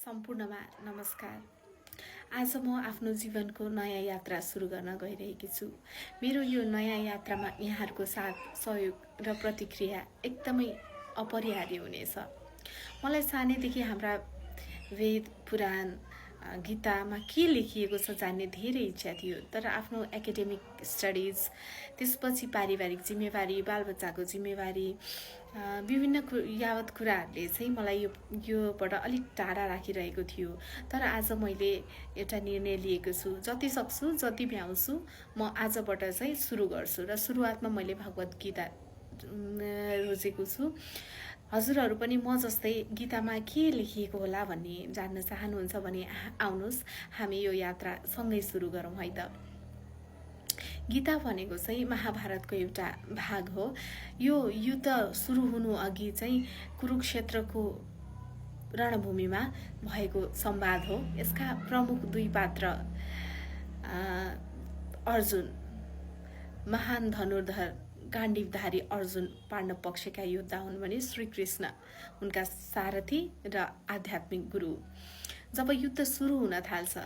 सम्पूर्णमा नमस्कार। आज म आफ्नो जीवनको नयाँ यात्रा सुरु गर्न गइरहेकी छु। मेरो यो नयाँ यात्रामा यहाँहरूको साथ, सहयोग र प्रतिक्रिया एकदमै अपरिहार्य हुनेछ। मलाई सानैदेखि हाम्रा वेद, पुराण, गीतामा के लेखिएको छ जान्ने धेरै इच्छा थियो। तर आफ्नो एकाडेमिक स्टडिज, त्यसपछि पारिवारिक जिम्मेवारी, बालबच्चाको जिम्मेवारी, विभिन्न यावत कुराहरूले चाहिँ मलाई योबाट अलिक टाढा राखिरहेको थियो। तर आज मैले एउटा निर्णय लिएको छु, जति सक्छु, जति भ्याउँछु म आजबाट चाहिँ सुरु गर्छु। र सुरुवातमा मैले भगवत गीता रोजेको छु। हजुरहरू पनि म जस्तै गीतामा के लेखिएको होला भन्ने जान्न चाहनुहुन्छ भने आउनुहोस्, हामी यो यात्रा सँगै सुरु गरौँ है त। गीता भनेको चाहिँ महाभारतको एउटा भाग हो। यो युद्ध सुरु हुनु अघि चाहिँ कुरुक्षेत्रको रणभूमिमा भएको संवाद हो। यसका प्रमुख दुई पात्र अर्जुन, महान धनुर्धर गाण्डीवधारी अर्जुन पाण्डव पक्षका योद्धा हुन् भने श्रीकृष्ण उनका सारथी र आध्यात्मिक गुरु। जब युद्ध सुरु हुन थाल्छ,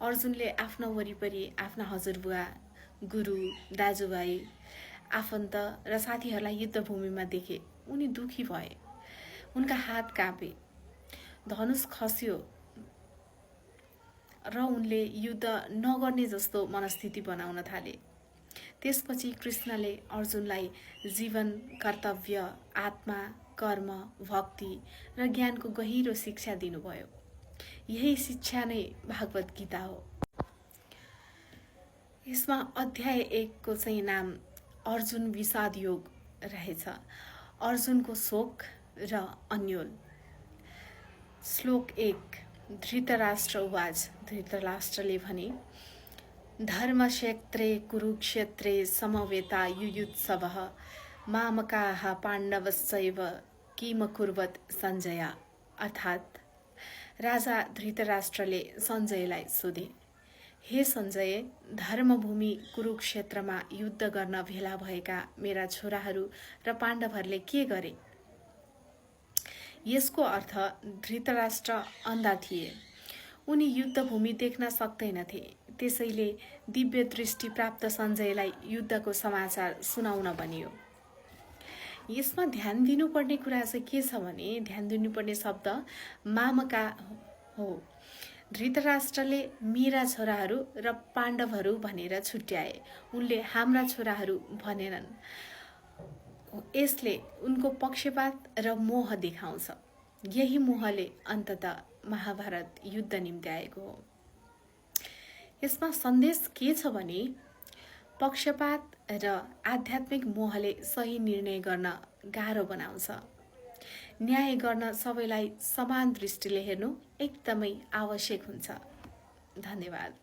अर्जुनले आफ्ना वरिपरि आफ्ना हजुरबुवा, गुरु, दाजुभाइ, आफन्त र साथीहरूलाई युद्धभूमिमा देखे। उनी दुखी भए, उनका हात काँपे, धनुष खस्यो र उनले युद्ध नगर्ने जस्तो मनस्थिति बनाउन थाले। त्यसपछि कृष्णले अर्जुनलाई जीवन, कर्तव्य, आत्मा, कर्म, भक्ति र ज्ञानको गहिरो शिक्षा दिनुभयो। यही शिक्षा नै भागवत गीता हो। यसमा अध्याय 1 को चाहिँ नाम अर्जुन विषाद योग रहेछ। अर्जुनको शोक र अन्योल। श्लोक 1। धृतराष्ट्र उवाच। धृतराष्ट्रले भने, धर्मक्षेत्रे कुरुक्षेत्रे समवेता युयुत्सवः मामकाः पाण्डवश्चैव किमकुर्वत सञ्जय। अर्थात् राजा धृतराष्ट्रले सञ्जयलाई सोधे, हे सञ्जय, धर्मभूमि कुरुक्षेत्रमा युद्ध गर्न भेला भएका मेरा छोराहरू र पाण्डवहरूले के गरे? यसको अर्थ धृतराष्ट्र अन्धा थिए। उनी युद्धभूमि देख्न सक्दैनथे। त्यसैले दिव्य दृष्टि प्राप्त सञ्जयलाई युद्धको समाचार सुनाउन भनियो। यसमा ध्यान दिनुपर्ने कुरा चाहिँ के छ भने, ध्यान दिनुपर्ने शब्द मामका हो। धृतराष्ट्रले मेरा छोराहरू र पाण्डवहरू भनेर छुट्याए। उनले हाम्रा छोराहरू भनेनन्। यसले उनको पक्षपात र मोह देखाउँछ। यही मोहले अन्ततः महाभारत युद्ध निम्ति आएको हो। यसमा सन्देश के छ भने, पक्षपात र आध्यात्मिक मोहले सही निर्णय गर्न गाह्रो बनाउँछ। न्याय गर्न सबैलाई समान दृष्टिले हेर्नु एकदमै आवश्यक हुन्छ। धन्यवाद।